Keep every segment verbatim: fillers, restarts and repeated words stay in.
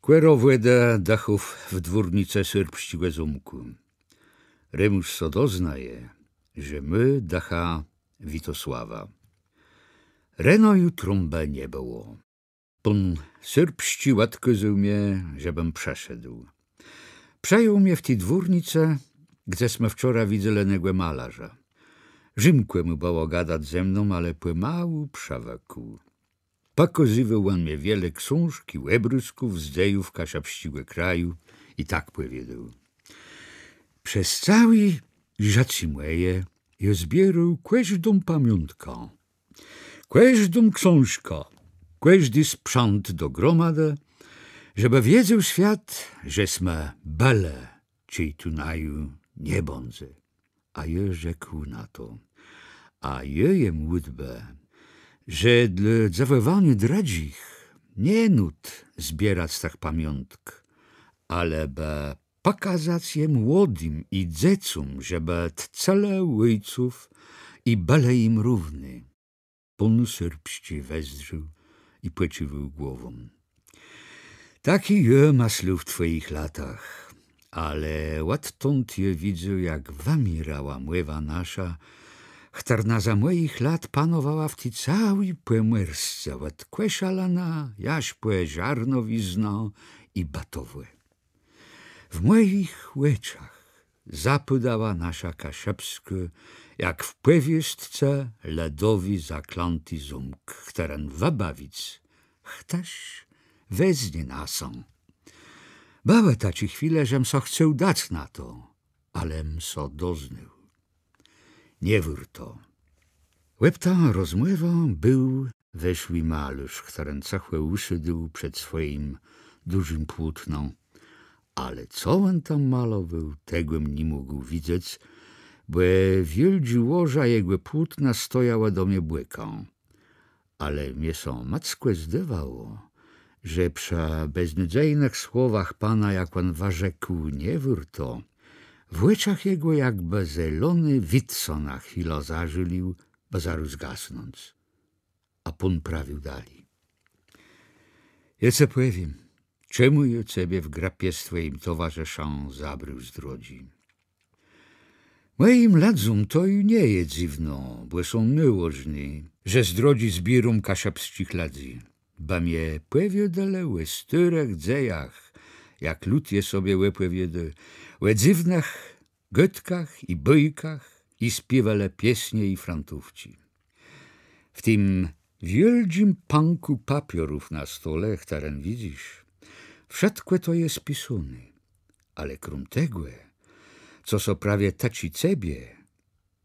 Kòrowòdë dëchów w dwórnicë serbsczégò zómkù. Remùs sã doznaje, że mô dëcha Witosława. Reno ju Trąbë nie bëło. Pón Serbsczi òdkôzôł mie, żebëm przëszedł. Przëjął mie w ti dwórnicë, gdze smë wczora widzelë negò malarza. Zëmkò mù bëło gadac ze mną, ale pòmału przëwëkł. Pòkôzywôł òn mie wiele ksążk i òbrôzków z dzejów kaszëbsczégò kraju i tak pòwiedzôł: Przez całé żëcé mòje jô zbiérôł kòżdą pamiątkã, kòżdą ksążkã, kòżdi sprzãt do gromadë, żebë wiedzôł swiat, że smë bëlë, czej tu naju nie bãdze. A jô rzekł na to: A jô jem ùdbë, że dlô dzëwòwaniô drëdżich nie nót zbierac tëch pamiątk, ale bë pòkazac je młodim i dzecóm, żebë tczëlë òjców i bëlë jim równy. Pón Serbsczi wezdrzôł i pòcziwôł głową. Tak i jô mëslôł w twòjich latach, ale òdtąd jô widzôł, jak wëmiérała mòwa nasza, chtërna za mòjich lat panowała w ti całi Pòmòrsce, òd Kòszalëna jaż pò Żarnowiznã i Bëtowò. W mòjich òczach zapôdała nasza kaszëbskô, jak w pòwiôstce, lëdowi zaklãti zómk, chtëren wëbawic chtos weznie na sã. Bëłë taczé chwile, żem sã chcôł dac na to, alem sã doznôł: Nie wôrto. Òb tã rozmòwã béł weszłi malôrz, chtëren cëchò ùsôdł przed swòjim dużim płótnã. Ale co òn tam malowôł, tegò jem ni mógł widzec, bò wiôldżé łoża jegò płótna stojałë do mie bòkã. Ale mie sã mòckò zdôwało, że przë beznôdzejnëch słowach pana, jak òn wërzekł: Nie wôrto, w òczach jegò jakbë zelony wid sã na chwilã zażôlił, bë zarôz zgasnąc. A pón prawił dali: Jô cë pòwiém, czemù jô cebie w grëpie z twòjim towarzëszã zabrôł z drodżi. Mòjim lëdzóm to ju nie je dzywno, bò są nôłożny, że z drodżi zbiéróm kaszëbsczich lëdzy. Bë mie pòwiôdelë ò stôrëch dzejach, jak lud je sobie òpòwiôdô, ò dzywnëch gôdkach i bôjkach i spiéwelë piesnie i frantówczi. W tim wiôldżim pãkù papiorów na stole, chtëren widzysz, wszëtkò to je spisóné. Ale króm tegò, co sã prawie tëczi cebie,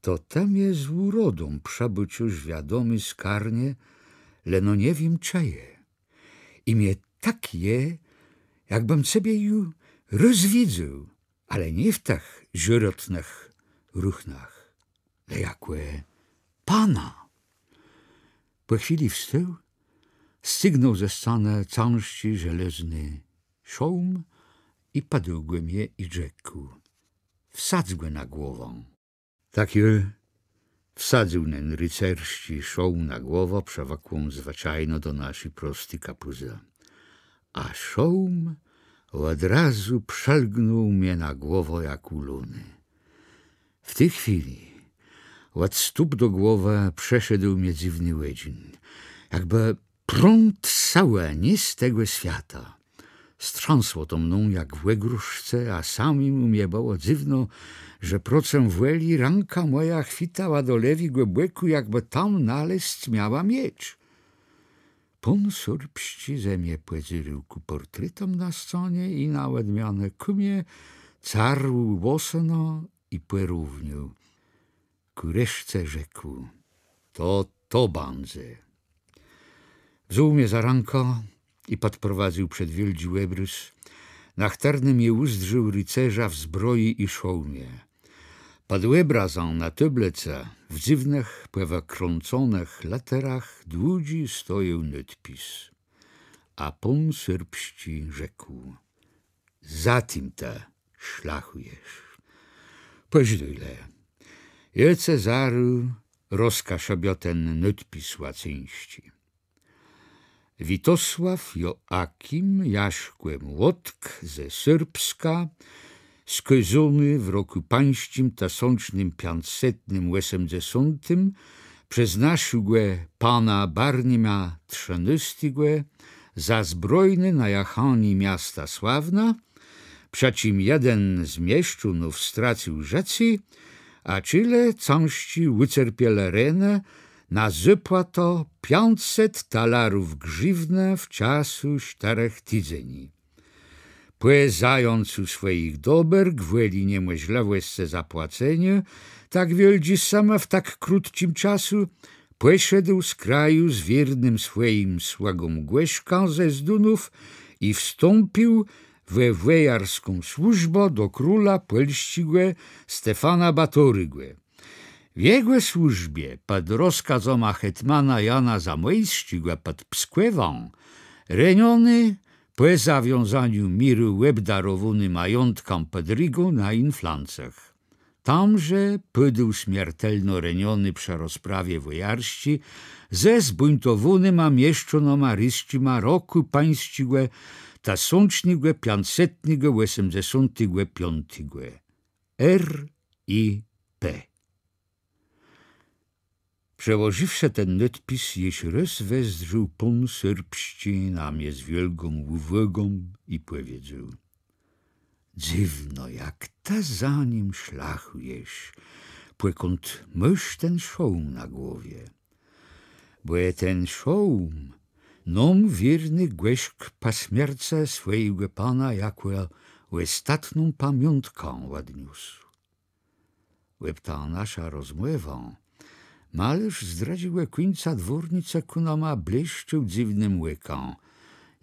to të mie z ùrodą przëbôcził wiadomi skarnie, leno nie wiém czëje. I mie tak je, jakbëm cebie ju rôz widzôł, ale nié w tëch żôrotnëch ruchnach, le jakò pana. Pò chwilë wstôł, scygnął ze scanë cãżczi żelôzny szôłm i pòdôł gò mie i rzekł: Wsadz gò na głowã. Tak jô wsadzył nen ricersczi szôłm na głowã, przëwëkłą zwëczajno do naszi prosti kapùzë. A szôłm òd razu przëlgnął mie na głowã jak ùlóny. W ti chwilë òd stóp do głowë przeszedł mie dzywny òdżin, jakbë prąd sëłë nié z tegò swiata. Strzãsło to mną jak w ògrôżce, a samémù mie bëło dzywno, że procëm wòlë rãka mòja chwëtała do lewégò bòkù, jakbë tam nalezc miała miecz. Pón Serbsczi ze mie pòzdrzôł kù pòrtretóm na scanie i na òdmianã kù mie, carł włosë no i pòrównił. Kù reszce rzekł: To to bãdze. Wzął mie za rãkã i pòdprowadzył przed wiôldżi òbrôz, na chtërnym jô ùzdrzôł ricerza w zbroji i szôłmie. Pòd òbrazã na tôblëcë w dzywnëch, pòwëkrãconëch lëterach dłudżi stojôł nôdpis. A pón Serbsczi rzekł: Za tim të szlachùjesz. Pòżdôj le, jô cë zarô rozkaszëbiã ten nôdpis łacyńsczi. Witosłôw Joachim Jaszkò Młotk ze Sërbska, skôzóny w rokù pańsczim tësącznym piãcsetnym òsemdzesątim przez naszégò pana Barnima Trzënôstégò za zbrojné najachanié miasta Sławna, przë czim jeden z mieszczónów stracył żëcé, a czile cãżczé ùcerpielë renë, na zôpłatã piãcset talarów grzëwnë w czasu sztërzech tidzeni. Pò zajãcu swòjich dobër gwòlë niemòżlëwòscë zapłaceniô tak wiôldżi sëmë w tak krótczim czasu, pòszedł z kraju z wiérnym swòjim słëgą Gòszkã ze Zdunów i wstąpił we wòjarską służbã do króla pòlsczégò Stefana Batorégò. W jegò służbie pòd rozkazama hetmana Jana Zamòjsczégò pòd Pskòwã reniony pò zawiązaniu miru òbdarowóny majątkã pòd Rigą na inflancjach. Tamże pôdł smiertelno reniony przë rozprawie wòjarsczi ze zbùńtowónyma mieszczónama rësczima rokù pańsczégò tësącznégò piãcsetnégò òsemdzesątégò piątégò. R I P. Przełożiwszë ten nôdpis, jesz rôz wezdrzôł pón Sërbsczi na mie z wiôlgą ùwôgą i pòwiedzôł: Dzywno, jak të za nim szlachùjesz, pòkąd môsz ten szôłm na głowie. Bò je ten szôłm nóm wiérny Gòszk pò smiercë swòjégò pana jakò òstatną pamiątkã òdniósł. Òb tã naszã rozmòwã malôrz z drëdżégò kùńca dwórnicë kù nama blészczôł dzywnym òkã,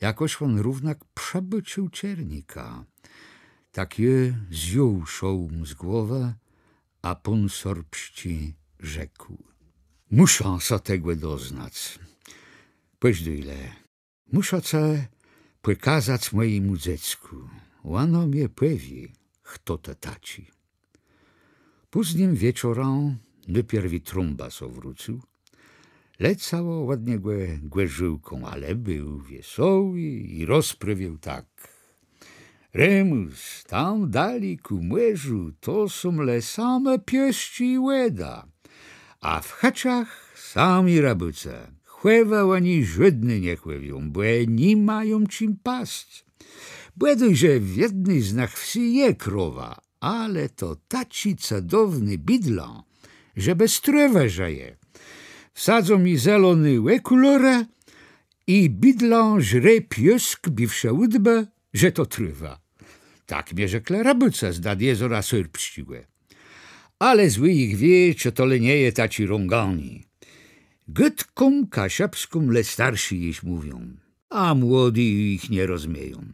jakòż òn równak przëbôcził Czernika. Tak jô zjął szôłm z głowë, a pón Sërbsczi rzekł: Mùszã sã tegò doznac. Pòżdôj le. Mùszã ce pòkazac mòjémù dzeckù. Òno mie pòwié, chto të taczi. Póznym wieczorã dopiérwi Trąba sã wrócył. Lecało òd niegò gòrzôłką, ale béł wiesołi i rozprôwiôł tak: Remùs, tam dali kù mòrzu to są le same piôsczi i wòda, a w chëczach sami rëbôcë. Chòwë òni żódny nie chòwią, bò ni mają czim pasc. Bòdôj że w jedny z nëch wsy je krowa, ale to taczi cëdowny bidlã, że bez trôwë żëje. Wsadzą ji zeloné òkùlôrë i bidlã żre piôsk, bëwszë ùdbë, że to trôwa. Tak mie rzeklë rëbôcë z nad jezora Sërbsczégò. Ale zły jich wié, czë to le nie je taczé rąganié. Gôdką kaszëbską le starszi jesz mówią, a młodi jich nie rozmieją.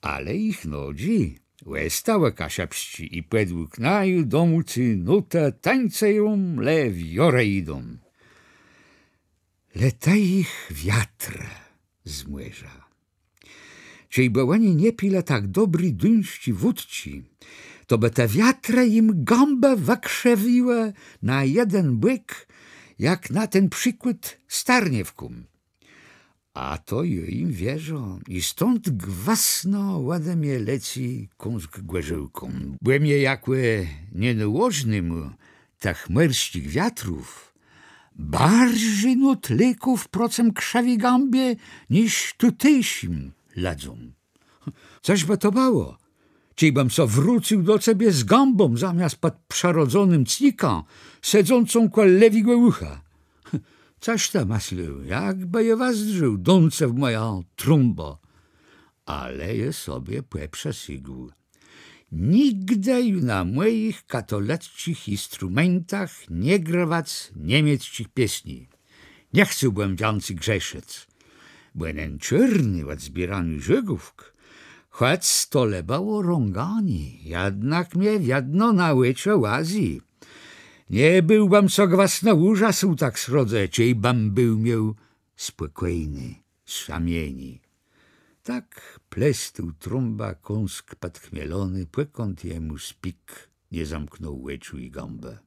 Ale jich nodżi òstałë kaszëbsczé i pòdług naju domôcy nótë tańcëją, le wiorë jidą. Le të jich wiatrë z mòrza. Czejbë òni nie pilë tak dobri duńsczi wódczi, to bë te wiatrë jim gãbë wëkrzëwiłë na jeden bòk, jak na ten przikłôd starniewkóm. A to jô jim wierzã i stąd gwësno òde mie lecy kąsk gòrzôłką, bò mie jakò nienałożnémù tëch mòrsczich wiatrów barżi nót léków procëm krzewi gãbie niż tutejszim lëdzóm. Cëż bë to bëło, czejbëm sã wrócył do cebie z gãbą zamiast pòd przërodzonym cnikã, sedzącą kòl lewégò ùcha? Cëż të mëslôł, jakbë jô wëzdrzôł, dącë w mòjã Trąbã? Ale jô sobie pòprzësygł: Nigdë ju na mòjich katolëcczich jinstrumentach nie grëwac niemiecczich piesni. Nie chcôłbëm wiãcy grzeszëc. Bò nen czôrny òd zbiéraniô żôgówk, chòc to le bëło rąganié, jednak mie wiedno na òczë łazy. Nie béłbëm sã gwësno ùrzasł tak srodze, czejbëm béł miôł spòkójné sëmienié. Tak plestôł Trąba kąsk pòdchmielony, pòkąd jemù spik nie zamknął òczu i gãbë.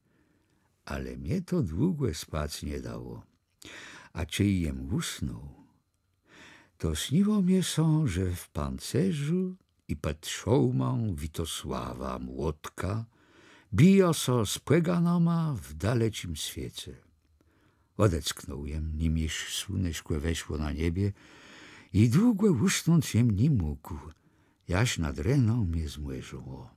Ale mie to długò spac nie dało. A czej jem ùsnął, To sniło mie sã, że w pancerzu i pòd szôłmã Witosława Młotka bijã sã z pòganama w daleczim swiece. Òdecknął jem, nim jesz słuneczkò weszło na niebie, i długò ùsnąc jem ni mógł, jaż nad renã mie zmòrzëło.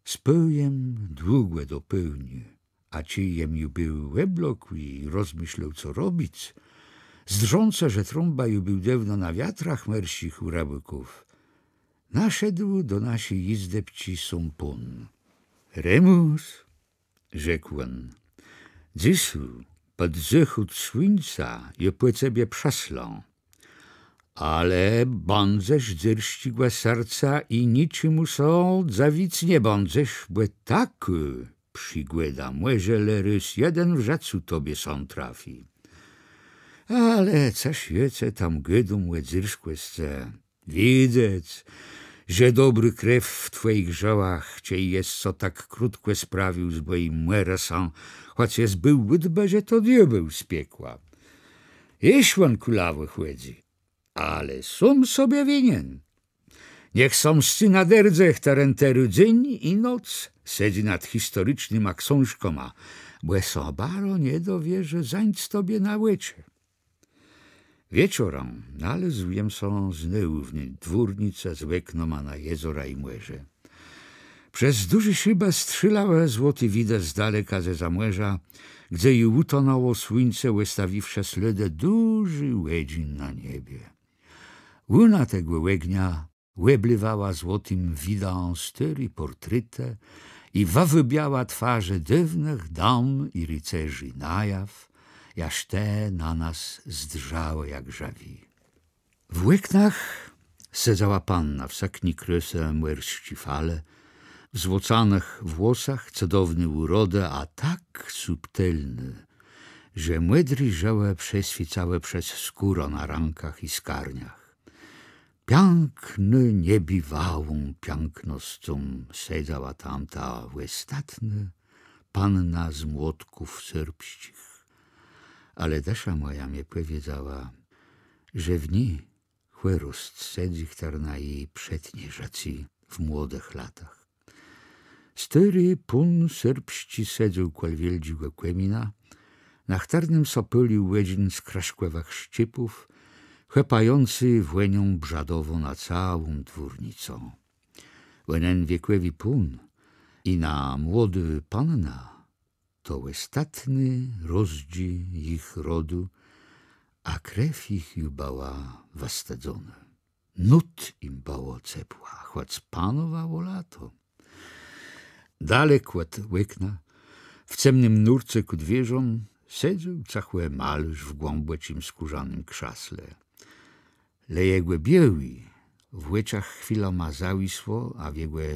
Spôł jem długò do pôłniô, a czej jem ju béł òblokłi i rozmëszlôł, co robic, zdrzącë, że Trąba ju béł dôwno na wiatrach mòrsczich ù rëbôków, naszedł do naszi jizdebczi sóm pón. Remùs, rzekł òn, dzysô pòd zôchód słuńca jô pò cebie przëslã. Ale bądzesz dzyrsczégò serca i niczemù sã dzëwic nie bądzesz, bò takô przigòda mòże le rôz jeden w żëcu tobie sã trafi. Ale cëż jô cë tam gôdóm ò dzyrskòscë? Widzec, że dobrô krew w twòjich żëłach, czej jes so tak krótkò sprawił z mòjim Mòrësã, chòc jes béł ùdbë, że to diôbéł z piekła. Jesz òn kùlawi chòdzy, ale sóm sobie winien. Niech sąsczi na dërdze, chtëren terô dzéń i noc sedzy nad historicznyma ksążkama, bò sã baro nie dowiérzô zańc tobie na òczë. Wieczorã nalôzł jem sã znowù w ny dwórnicë z òknama na jezora i mòrze. Przez dużé szëbë strzélałë złoté widë z daleka zeza mòrza, gdze ju ùtonãło słuńce, òstawiwszë slôdë dużi òdżin na niebie. Łuna tegò ògnia òblewała złotim widã stôré pòrtretë i wëwôbiała twarze dôwnëch dam i ricerzi na jaw, jaż te na nas zdrzałë jak żëwi. W òknach sedzała panna w sëkni krôsë mòrsczi falë, w złocanëch włosach, cëdowny ùrodë, a tak subtelnô, że mòdré żëłë przeswiécałë przez skórã na rãkach i skarniach. Piãknô niebëwałą piãknoscą sedzała tam ta òstatnô panna z Młotków Serbsczich. Ale dësza mòja mie pòwiedzała, że w ni chòrosc sedzy, chtërna ji przetnie żëcé w młodëch latach. Stôri pón Serbsczi sedzôł kòl wiôldżégò kòmina, na chtërnym sã pôlił òdżin z krëszkòwëch szczépów, chëpający wònią brzadową na całą dwórnicã. Ònen wiekòwi pón i na młodô panna to òstatné rozdżi jich rodu, a krew jich ju bëła wëstëdzonô. Nót jim bëło cepła, chòc panowało lato. Dalek òd òkna, w cemnym nórce kù dwiérzóm, sedzôł cëchò malôrz w głãbòczim skórzanym krzasle. Le jegò biôłé w òczach chwilama zawisło, a w jegò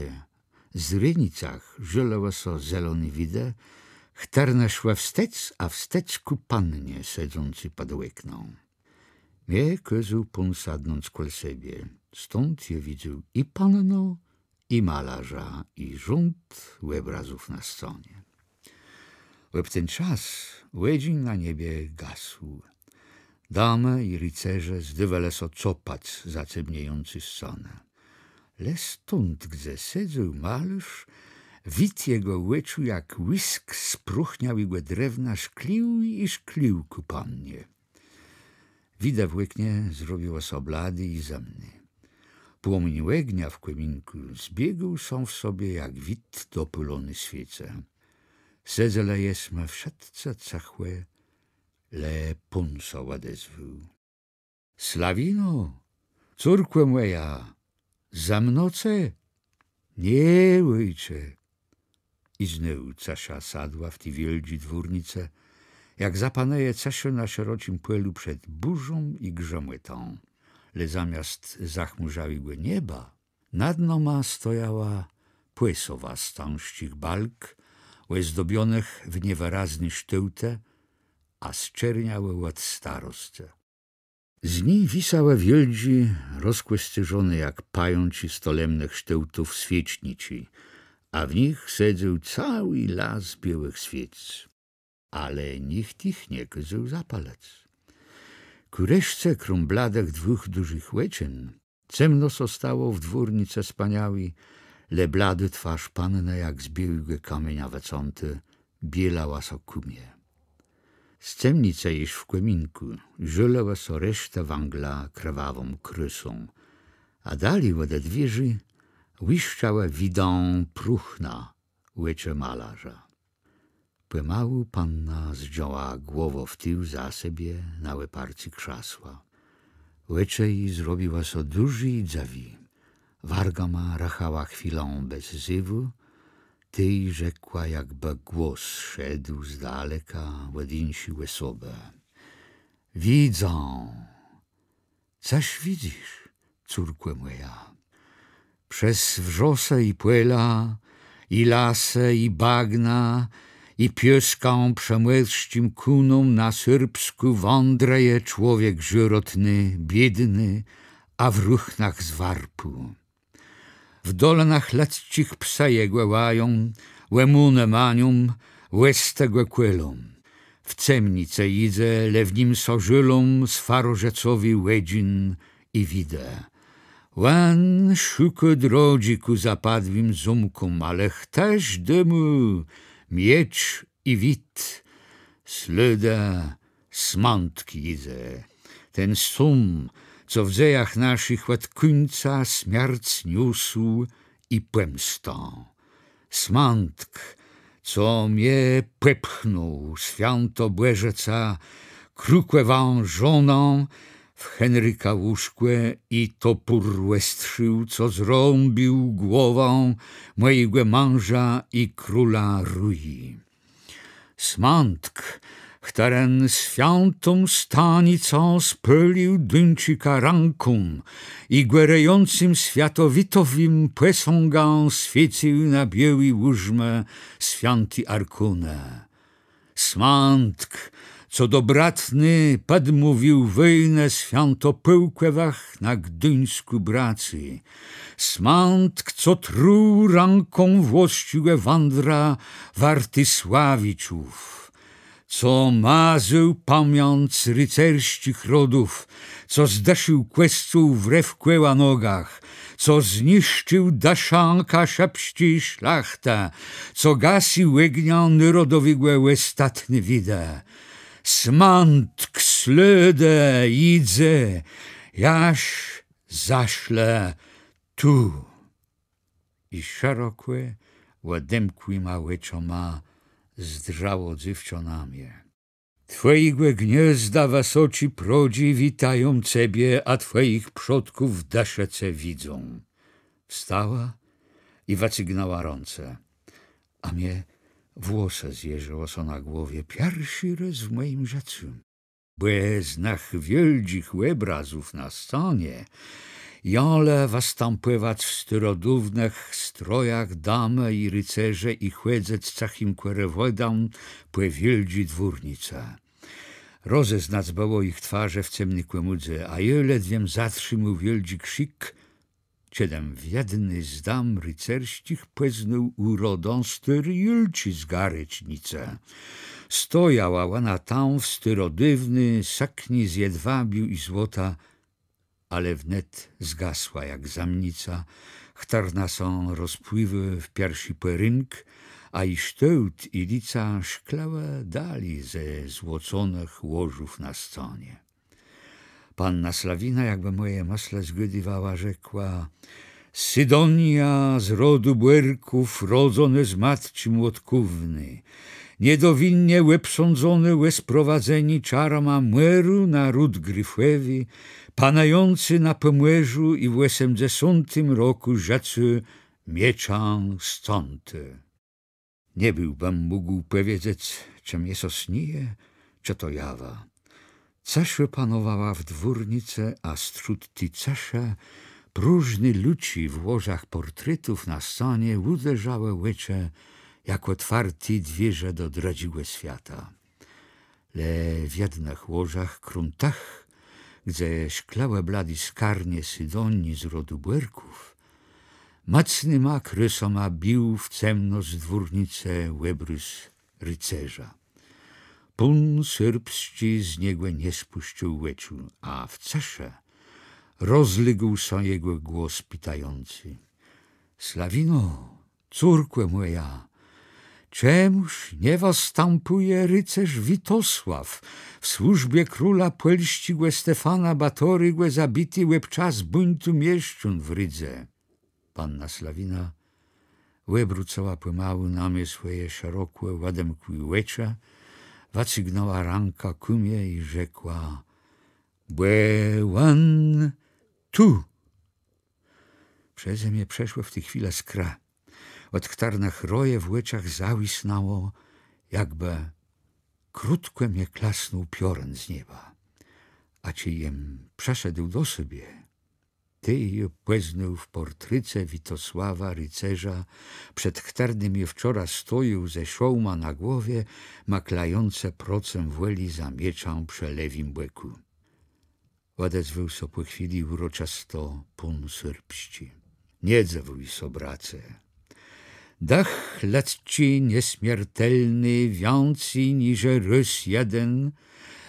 zrenicach żôlëłë sã zeloné widë, chtërne szłë wstec a wstec kù pannie sedzący pòd òknã. Mie kôzôł pón sadnąc kòl sebie. Stąd jô widzôł i pannã, i malôrza, i rząd òbrazów na scanie. Òb ten czas òdżin na niebie gasł. Damë i ricerze zdôwelë sã copac za cemniejącą scanã. Le stąd, gdze sedzôł malôrz, wid jegò òczu jak łisk spróchniałégò drewna szklił i szklił kù pannie. Widë w òknie zrobiłë sã bladé i zëmné. Płomiń ògnia w kòminkù zbiégł sóm w sobie jak wid dopôlony swiécë. Sedzelë jesmë wszëtcë cëchò, le pón sã òdezwôł: Sławino, córkò mòja, zëmno ce? Nié, òjcze. I znôw cësza sadła w ti wiôldżi dwórnicë, jak zapanëje cëszô na szeroczim pòlu przed bùrzą i grzëmòtã. Le zamiast zachmùrzałégò nieba nad nama stojała pòsowa z cãżczich balk, òzdobionëch w niewërazné sztôłtë, a sczerniałé òd staroscë. Z ni wisałë wiôldżé, rozkòscérzoné jak pajączi stolemnëch sztôłtów swiéczniczi, a w nich sedzôł całi las biôłëch swiéc. Ale nicht jich nie kôzôł zapalëc. Kù reszce, króm bladëch dwùch dużich òczén, cemno sã stało w dwórnicë wspaniałi, le bladô twôrz pannë, jak z biôłégò kamienia wëcãtô, bielała sã kù mie. Z cemnicë jesz w kòminkù żôlëłë sã resztë wãgla krwawą krôsą, a dali òde dwiérzi łiszczałë widã próchna òczë malôrza. Pòmału panna zdżãła głowã w tił za sebie na òparcé krzasła. Òczë ji zrobiłë sã dużé i dzëwé. Wargama rëchała chwilã bez zéwù, tej rzekła, jakbë głos szedł z daleka òd jinszi òsobë: Widzã! Cëż widzysz, córkò mòja? Przez wrzosë i pòla, i lasë, i bagna, i piôskã przëmòrsczim kù nóm na Sërbskù wãdrëje człowiek żôrotny, biédny, a w ruchnach z warpù. W dolinach lëdzczich psë jegò łają, òmónë manią, òstë gò kòlą. W cemnicë jidze, le w nim sã żôlą swarożëcowi òdżin i widë. Òn szukô drodżi kù zapadłim zómkóm, ale chtëż dô mù miecz i wid? Slôdë Smãtk jidze, ten sóm, co w dzejach naszich òd kùńca smierc niósł i pòmstã. Smãtk, co mie pòpchnął, swiãtobòżëcã, Krukòwã żonã, w Henrika łóżkò i topór òstrził, co zrąbił głowã mòjégò mãża i króla Ruji. Smãtk, chtëren swiãtą stanicã spôlił Duńczika rãką i gòrejącym swiatowitowim pòsągã swiécył na biôłé ùrzmë swiãti Arkónë. Smãtk, co do bratny pòdmówił wòjnë Swiãtopôłkòwëch na Gduńskù bracy. Smãtk, co truł rãką włosczégò wãdra Wartisławiczów. Co mazôł pamiãc ricersczich rodów, co zdësził Kòscół w Rewkòła nogach, co zniszcził dëszã kaszëbsczi szlachtë, co gasył ògniã nôrodowégò òstatné widë. Smãtk slôdë jidze, jaż zaszle tu. I szerokò òdemkłima òczoma zdrzało dzéwczã na mie. Twòjégò gniôzda wësoczé prodżi witają cebie, a twòjich przodków dësze ce widzą. Wstała i wëcygnãła rãce, a mie włosë zjeżëłë sã na głowie pierszi rôz w mòjim żëcym. Bò z nëch wiôldżich òbrazów na scanie jãlë wëstãpòwac w starodôwnëch strojach damë i ricerze i chòdzëc cëchim kòrowòdã pò wiôldżi dwórnicë. Rozeznac bëło jich twarze w cemny kòmùdze, a jô ledwiem zatrzimôł wiôldżi krzik, czedëm w jedny z dam ricersczich pòznôł ùrodã stôri Julczi z Garecznicë. Stojała òna tam w starodôwny sëkni z jedwabiu i złota, ale wnet zgasła jak zamnica, chtërna sã rozpłiwô w pierszi pòrénk, a ji sztôłt i lica szklëłë dali ze złoconëch łożów na scanie. Panna Slawina, jakbë mòje mëslë zgôdiwała, rzekła: Sydonija z rodu Bòrków, rodzonô z matczi Młotkówny, niedowinnie òbsądzonô ò sprowadzenié czarama mòru na ród Grifòwi, panëjący na Pòmòrzu i w òsemdzesątim rokù żëcô mieczã scãtô. Nie béłbëm mógł pòwiedzec, czë mie sã snije, czë to jawa. Cëszô panowała w dwórnicë, a strzód ti cëszë próżné luczi w łożach pòrtretów na scanie ùderzałë òczë, jak òtwarté dwiérze do drëdżégò swiata. Le w jednëch łożach, króm tëch, gdze szklëłë bladé skarnie Sydonii z rodu Bòrków, mòcnyma krôsama bił w cemnosc dwórnicë òbrôz ricerza. Pón Sërbsczi z niegò nie spùscył òczu, a w cëszë rozlégł sã jegò głos pitający: Sławino, córkò mòja, czemùż nie wëstãpùje ricérz Witosław w służbie króla pòlsczégò Stefana Batorégò, zabiti òb czas bùńtu mieszczón w Ridze? Panna Sławina òbrócëła pòmału na mie swòje szerokò òdemkłé òczë, wëcygnãła rãkã kù mie i rzekła: Bò òn tu. Przeze mie przeszłë w ti chwilë skrë, òd chtërnëch roje w òczach zawisnãło, jakbë krótkò mie klasnął piorën z nieba. A czej jem przëszedł do sebie, tej jô pòznôł w pòrtrece Witosława, ricérza, przed chtërnym jô wczora stojôł ze szôłmã na głowie, maklającë procëm wòlë za mieczã przë lewim bòkù. Òdezwôł sã pò chwilë ùroczësto pón Sërbsczi: Nie dzëwùj sã, brace. Dëch lëdzczi niesmiertelny wiãcy niże rôz jeden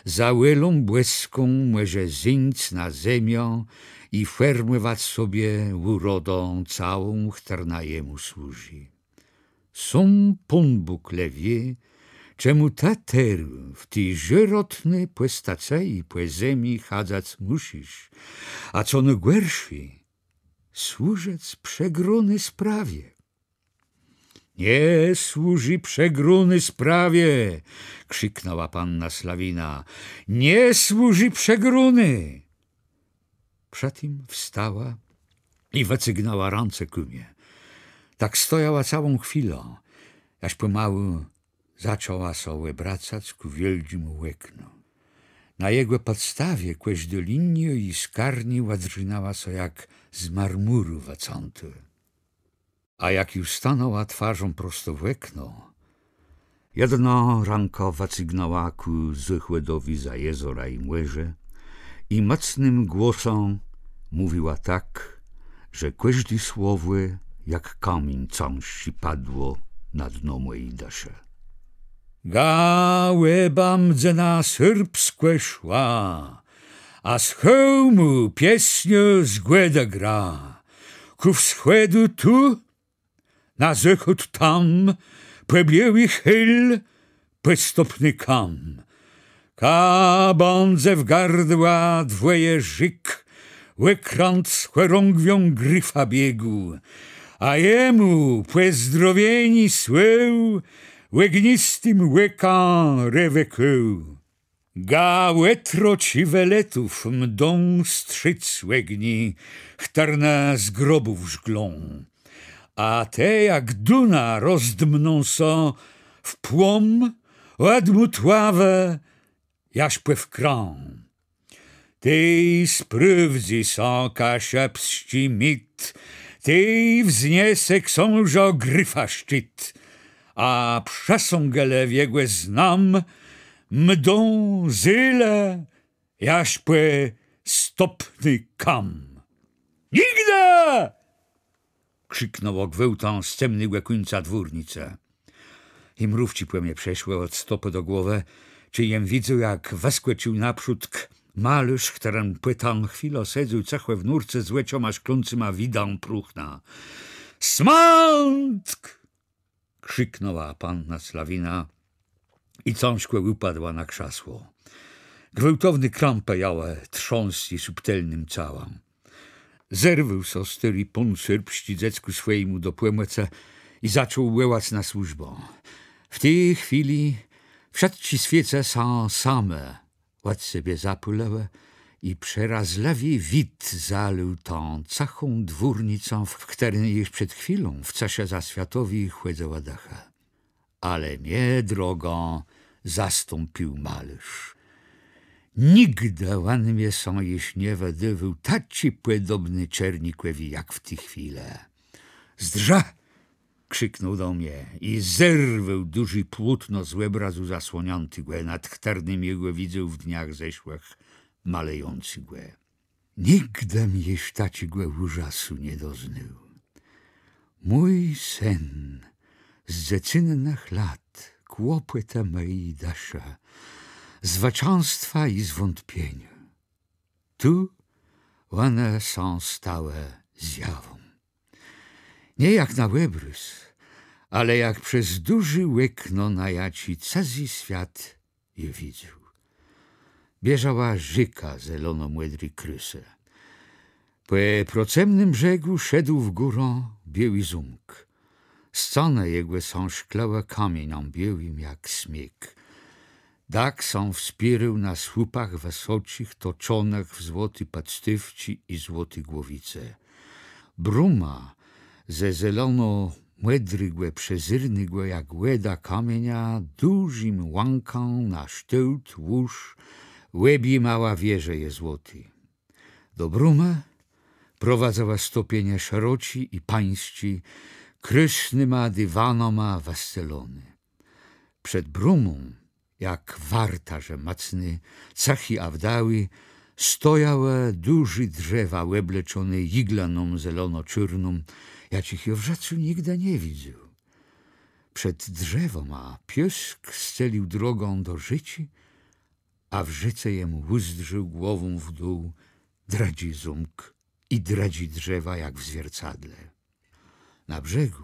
za wòlą bòską mòże zeńc na zemiã i fòrmòwac sobie ùrodã całą, chtërna jemù służi. Sóm Pón Bóg le wié, czemù të terô w ti żôrotny pòstacëji pò zemi chadzac mùszisz, a co nôgòrszé, służëc przegróny sprawie. Nie służi przegróny sprawie! Krziknãła panna Slawina. Nie służi przegróny! Przë tim wstała i wëcygnãła rãce kù mie. Tak stojała całą chwilã, jaż pòmału zaczãła sã òbracac kù wiôldżémù òknu. Na jegò pòdstawie kòżdô liniô i skarniô òdrzinała sã jak z marmùru wëcãtô. A jak ju stanãła twarzą prosto w òkno, jedną rãkã wëcygnãła kù zôchòdowi za jezora i mòrze i mòcnym głosã mówiła tak, że kòżdé słowò jak kamiéń cãżczi padło na dno mòji dëszë. Gałëba mdze na Sërbskò szła, a z Chełmù piesniô z Gòdë gra. Kù wschòdu tu, na zôchód tam, pò biôłi Hél, pò Stopny Kam. Ka bãdze w gardła dwòje rzék, òkrãt z chòrągwią Grifa biégł, a jemù pòzdrowienié słôł ògnistim òkã Rewekôł. Ga òtrocë Weletów mdą strzéc ògnie, chtërne z grobów żglą. A te jak Duna rozdmną sã w płom òd Mòtławë jaż pò Wkrã. Tej sprôwdzy sã kaszëbsczi mit, tej wzniese ksążã Grifa szczit, a przësãgã le w jegò znam mdą zélë jaż pò Stopny Kam. Nigdë! Krziknãło gwôłtã z cemnégò kùńca dwórnicë. I mrówczi pò mie przeszłë òd stopë do głowë, czej jem widzôł, jak wëskòcził naprzódk malôrz, chtëren pò tã chwilã sedzôł cëchò w nórce z òczoma szklącyma widã próchna. Smãtk! Krziknãła panna Slawina i cãżkò ùpadła na krzasło. Gwôłtowné krãpë jãłë trząsc ji subtelnym całã. Zerwôł sã stôri pón Sërbsczi dzeckù swòjémù do pòmòcë i zaczął wòłac na służbã. W ti chwilë wszëtczé swiéce sã same òd sebie zapôlëłë i przerazlëwi wid zalôł tã cëchą dwórnicã, w chtërny jesz przed chwilą w cëszë zaswiatowi chòdzëłë dëchë. Ale mie drogã zastąpił malôrz. Nigdë òn mie sã jesz nie wëdôwôł taczi pòdobny Czernikòwi jak w ti chwilë. Zdrzë! Krziknął do mie i zerwôł dużé płótno z òbrazu zasłoniãtégò, nad chtërnym jô gò widzôł w dniach zeszłëch malëjącégò. Nigdë jem jesz taczégò ùrzasu nie doznôł. Mój sen z dzecynnëch lat, kłopòtë mòji dëszë, zwëcãstwa i zwątpieniô. Tu òne sã stałë zjawą. Nié jak na òbrôz, ale jak przez dużé òkno na jaczi cëzy swiat jô widzôł. Bieżała rzéka zelonomòdri krôsë. Pò procëmnym brzegù szedł w górã biôłi zómk. Scanë jegò sã szklëłë kamieniã biôłim jak sniég. Dak sã wspiérôł na słupach wësoczich, toczonëch w złoté pòdstôwczi i złoté głowice. Bróma ze zelonomòdrégò, przezérnégò jak wòda kamienia, dużim łãkã na sztôłt łóż òbjimała wieżeje złoté. Do brómë prowadzëłë stopnie szeroczé i pańsczé, krôsnyma diwanama wëscelóné. Przed brómą, jak wartôrze mòcny, cëchi a wdałi, stojałë dużé drzewa òbleczoné jiglëną zelonoczôrną, jaczich jô w żëcu nigdë nie widzôł. Przed drzewama piôsk scelił drogã do rzéczi, a w rzéce jem ùzdrzôł głową w dół drëdżi zómk i drëdżé drzewa jak w zwiercadle. Na brzegù,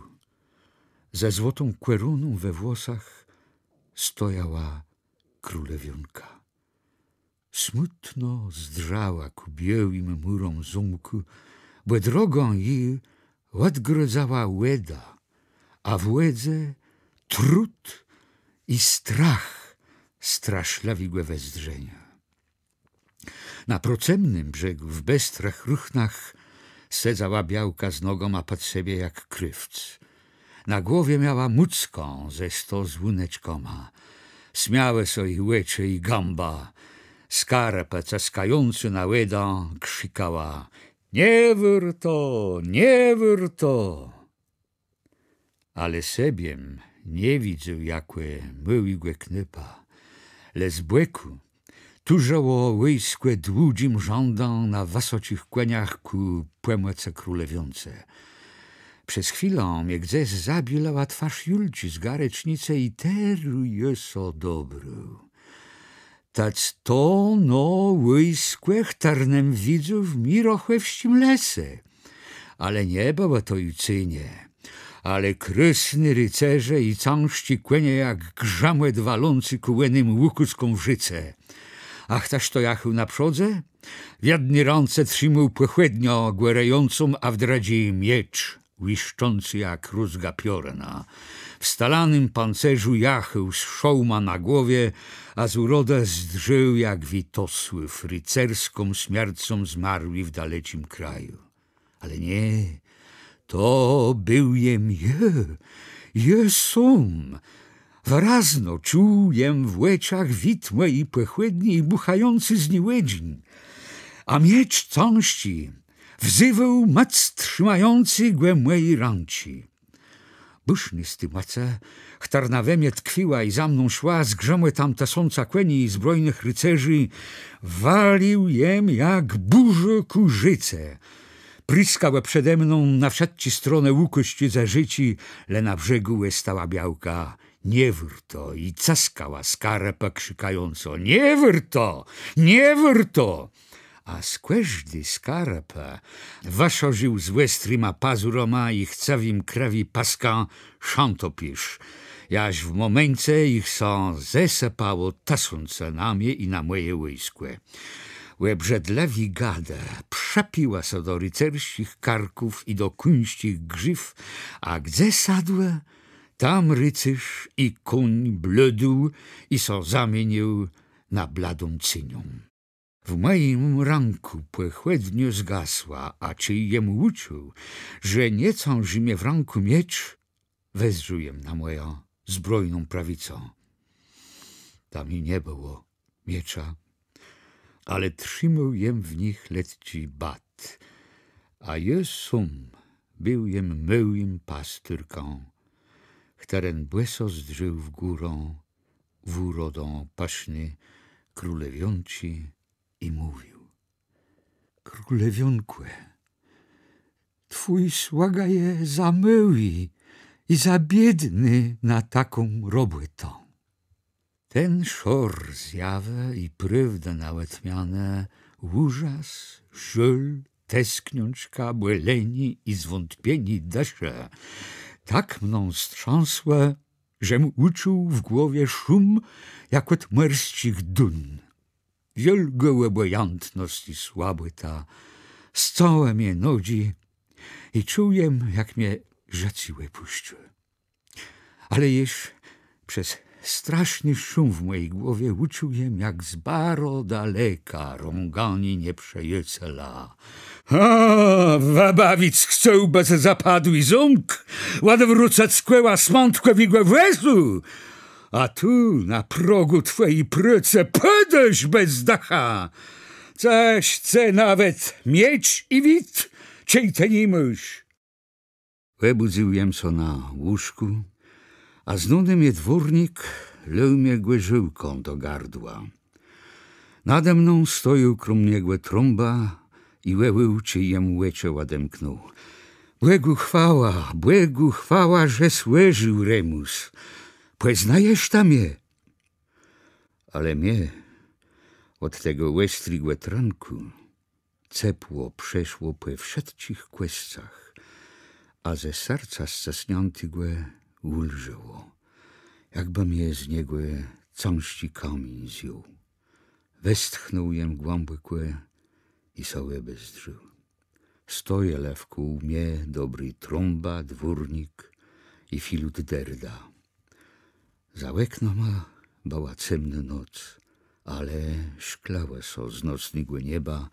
ze złotą kòruną we włosach, stojała królewiónka. Smùtno zdrzała kù biôłim mùróm zómkù, bò drogã ji òdgrôdzała wòda, a w wòdze trud i strach straszlëwégò wezdrzeniô. Na procëmnym brzegù w bestrëch ruchnach sedzała białka z nogama pòd sebie jak krôwc. Na głowie miała mùckã ze sto zwóneczkama. Smiałë sã ji òczë i gãba. Skarëpë, cëskającë na wòdã, krzikała: „Nie wôrto, nie wôrto!” Ale sebiem nie widzôł jakò môłégò knôpa, le z bòkù tużëło wòjskò dłudżim rzãdã na wësoczich kòniach kù pòmòcë królewiónce. Przez chwilã mie gdzes zabilała twôrz Julczi z Garecznicë i terô jô sã dobrôł. Tec to no wòjskò, chtërnem widzôł w mirochòwsczim lese. Ale nie bëłë to ju cenie, ale krôsny ricerze i cãżczi kònie jak grzëmòt walący kù ònym ùkôzkóm w rzéce. A chtëż to jachôł na przódze? W jedny rãce trzimôł pòchòdniã gòrejącą, a w drëdżi miecz łiszczący jak rózga piorëna. W stalanym pancerzu jachôł z szôłmã na głowie, a z ùrodë zdrzôł jak Witosłôw, ricerską smiercą zmarłi w daleczim kraju. Ale nié, to béł jem jô, jô sóm. Wërazno czuł jem w òczach wid mòji pòchòdni i bùchający z ni òdżin. A miecz cãżczi wzéwôł mòc trzimający gò mòji rãczi. Bùszny z ti mòcë, chtërna we mie tkwiła i za mną szła, z grzëmòtã tësąca kòni i zbrojnëch ricerzi, walił jem jak bùrzô kù rzéce. Priskałë przede mną na wszëtczé stronë ùkôzczi ze rzéczi, le na brzegù òstała białka. Nie wôrto, i cëskała skarëpë krzikającë: „Nie wôrto! Nie wôrto!” A z kòżdi skarëpë wëszôrził z òstrima pazurama i chcëwim krëwi pëskã szãtopiérz, jaż w mòmeńce jich sã zesëpało tësące na mie i na mòje wòjskò. Òbrzëdlëwé gadë przëpiłë sã do ricersczich karków i do kóńsczich grzëw, a gdze sadłë, tam ricérz i kóń blôdł i sã zamienił na bladą ceniã. W mòjim rãkù pòchòdniô zgasła, a czej jem ùczuł, że nie cãżi mie w rãkù miecz, wezdrzôł jem na mòjã zbrojną prawicã. Tam i nie bëło miecza, ale trzimôł jem w nich letczi bat, a jô sóm béł jem môłim pasturkã, chtëren bòso zdrzôł w górã, w ùrodã pëszny królewiónczi i mówił: „Królewiónkò, twój słëga je za môłi, i za biédny na taką robòtã. Ten szor zjawë i prôwdë na òdmianã, ùrzas, żôl, teskniączka, bòlenié i zwątpienié dëszë tak mną strzãsłë, żem ùczuł w głowie szum jak òd mòrsczich dun. Wiôlgô òbòjãtnosc i słabòta scãłë mie nodżi i czuł jem, jak mie żëcé òpùscy. Ale jesz przez straszny szum w mòji głowie ùczuł jem, jak z baro daleka rąganié nieprzëjacela. A, wëbawic chcôł bës zapadłi zómk, òdwrócëc kòła smãtkòwégò wòzu, a tu, na progù twòji prôcë, pôdôsz bez dëcha. Cëż cë nawet miecz i wid, czej të ni môsz. Òbùdzył jem sã na łóżkù, a znóny mie dwórnik lôł mie gòrzôłką do gardła. Nade mną stojôł króm niegò Trąba i wòłôł, czej jem òczë òdemknął: Bògù chwała, Bògù chwała, żes òżił, Remùs. Pòznajesz të mie? Ale mie òd tegò òstrégò trënkù cepło przeszło pò wszëtczich kòscach, a ze serca scësniãtégò ùlżëło, jakbë mie z niegò cãżczi kamiéń zjął. Westchnął jem głãbòkò i sã òbezdrzôł. Stojelë wkół mie dobri Trąba, dwórnik i Filut Derda. Za òknama bëła cemnô noc, ale szklëłë sã z nocnégò nieba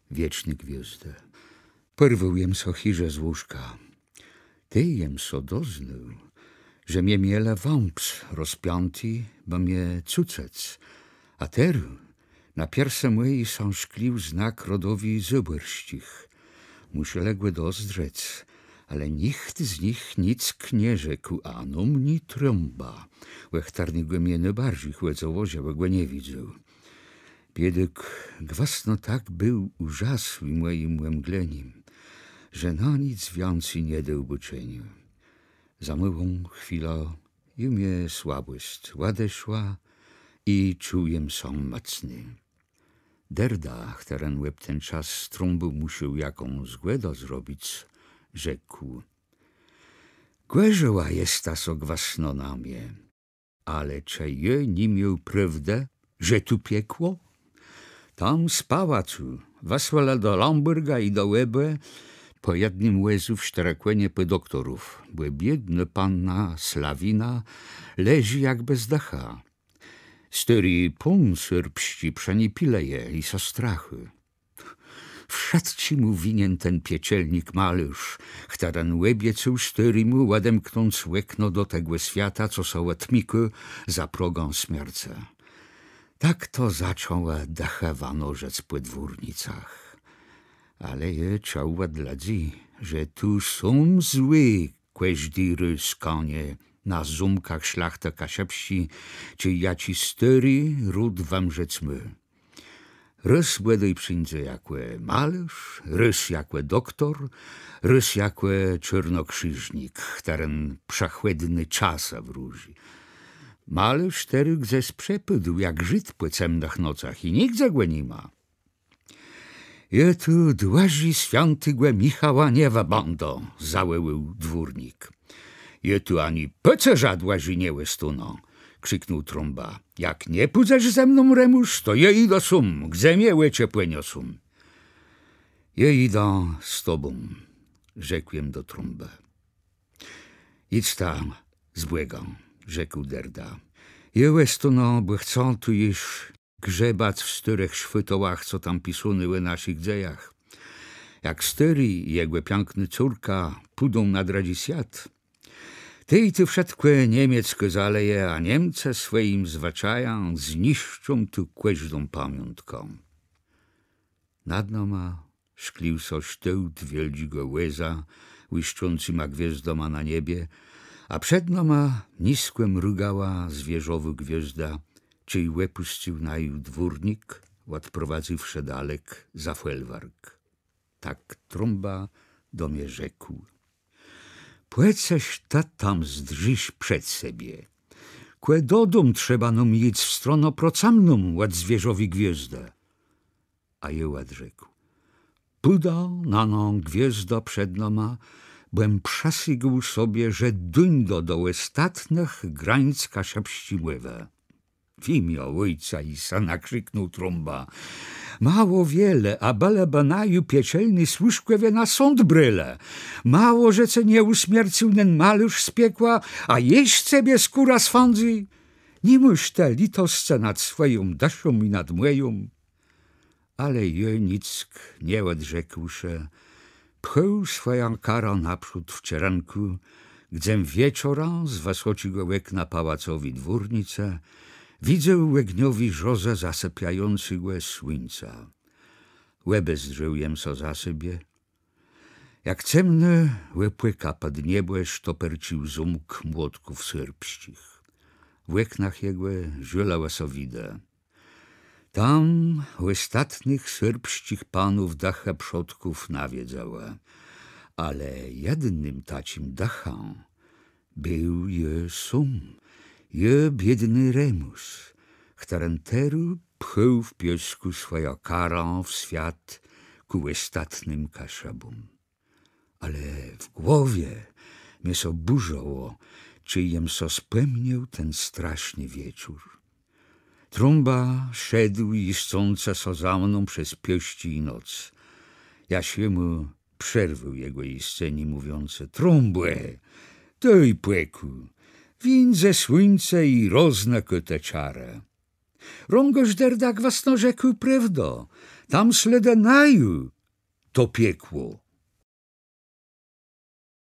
wieczné gwiôzdë. Pòrwôł jem sã chiże z łóżka. Tej jem sã doznôł, że mie mielë wãps rozpiãti, bë mie cucëc, a terô na piersë mòji sã szklił znak rodowi Zôbòrsczich. Mùszelë gò dozdrzec, ale nicht z nich nick nie rzekł, a no mni Trąba, ò chtërnégò mie nôbarżi chòdzëło, żebë gò nie widzôł. Biédôk gwësno tak béł ùrzasłi mòjim òmglenim, że na nic wiãcy nie dôł bôczeniô. Za môłą chwilã ju mie słabòsc òdeszła i czuł jem sã mòcny. Derda, chtëren òb ten czas z Trąbą mùszôł jaką zgòdã zrobic, rzekł: Gòrzëła jesta sã gwësno na mie. Ale czë jô ni miôł prôwdë, że tu piekło? Tam z pałacu wësłelë do Lãbòrga i do Łebë pò jednym wòzu w sztërë kònie pò doktorów, bò biédnô panna Sławina leżi jak bez dëcha. Stôri pón sôrbsczi przë ni pilëje i sã strachô. Wszëtczémù winien ten pieczelnik malôrz, chtëren òbiecôł stôrémù òdemknąc òkno do tegò swiata, co sã òtmikô za progã smiercë. Tak to zaczãłë dëchë wanożëc pò dwórnicach. Ale jô czuł òd lëdzy, że tu są złi kòżdi rôz kònie na zómkach szlachtë kaszëbsczi, czej jaczi stôri ród wëmrzec mô. Rôz bòdôj przińdze jakò malôrz, rôz jakò doktor, rôz jakò czôrnokrziżnik, chtëren przëchòdny czasë wróżi. Malôrz terô gdzes przepôdł jak Żid pò cemnëch nocach i nigdze gò ni ma. Jô tu dłëżi swiãtégò Michała nie wëbãdã, zawòłôł dwórnik. Jô tu ani pôcerza dłëżi nie òstónã, krziknął Trąba. Jak nie pùdzesz ze mną, Remùs, to jô jidã sóm, gdze mie òczë pòniosą. Jô jidã z tobą, rzekł jem do Trąbë. Jidzta z Bògã, rzekł Derda. Jô òstónã, bò chcã tu jesz grzebac w stôrëch szwôtołach, co tam pisóné ò naszich dzejach. Jak stôri i jegò piãknô córka pùdą na drëdżi swiat, tej tu wszëtkò Niemieckô zaleje, a Niemcë swòjim zwëczajã zniszczą tu kòżdą pamiątkã. Nad nama szklił sã sztôłt wiôldżégò wòza, łiszczącyma gwiôzdama na niebie, a przed nama niskò mrëgała zwierzowô gwiôzda, czej òpùscył naju dwórnik, òdprowadzywszë dalek za fòlwark. Tak Trąba do mie rzekł: Pò cëż të tam zdrzisz przed sebie? Kò do dóm trzeba nóm jic w stronã procëmną òd zwierzowi gwiôzdë. A jô òdrzekł: Pùdã na nã gwiôzdã przed nama, bò jem przësygł sobie, że dóńdã do òstatnëch grańc kaszëbsczi mòwë. W imiã Òjca i Sëna, krziknął Trąba. Mało wiele, a bëlëbë naju piekielny służkòwie na sąd brelë. Mało, że ce nie ùsmiercył nen malôrz z piekła, a jesz cebie skóra swãdzy. Ni môsz të lëtoscë nad swòją dëszą i nad mòją? Ale jô nick nie òdrzekłszë, pchôł swòjã karã nôprzód w czerënkù, gdzem wieczorã z wësoczégò òkna pałacowi dwórnicë widzôł ògniowé zôrze zasëpiającégò słuńca. Òbezdrzôł jem sã za sebie, jak cemnô òpòka pòd niebò sztopercził zómk Młotków Sërbsczich. W òknach jegò żôlëłë sã widë. Tam òstatnëch sërbsczich panów dëchë przodków nawiedzałë. Ale jednym taczim dëchã béł jô sóm, jô biédny Remùs, chtëren terô pchôł w piôskù swòjã karã w swiat kù òstatnym Kaszëbóm. Ale w głowie mie sã bùrzëło, czej jem so spòmniôł ten straszny wieczór. Trąba szedł jiscącë sã za mną przez piôsczi i noc. Jaż jem mù przerwôł jegò jiscenié, mówiącë: Trąbò, dôj pòkù, wińdze słuńce i roznëkô te czarë. Rągôsz, Derdak, gwësno rzekł prôwdã, tam slédë naju to piekło.